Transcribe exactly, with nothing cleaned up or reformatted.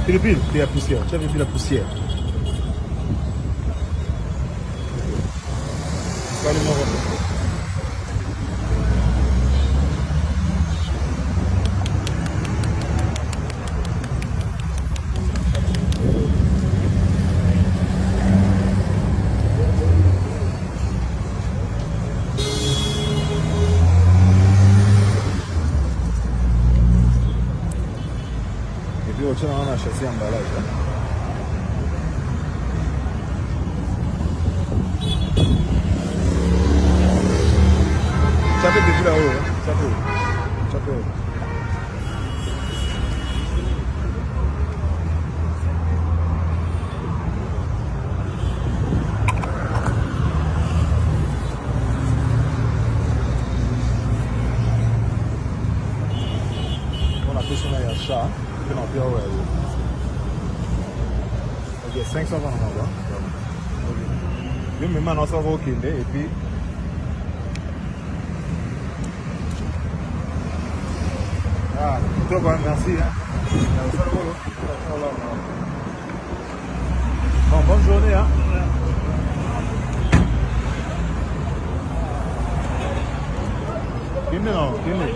Pile, pile, pile la poussière. Tiens, pile la poussière. Salut, mon gars. Epi, oh, tiens, on a chassé emballage, hein. Tiens, fais depuis là-haut, hein. Tiens, fais. Tiens, fais. On a fait son achat. Epi, non, epi, ah ouais, oui. Ok, cinq cents francs, hein. Ok. Yo, mais maintenant, ça va au Kinde, et puis, ah, toi, quand même, merci, hein. Bon, bonne journée, hein. Kinde, non, Kinde.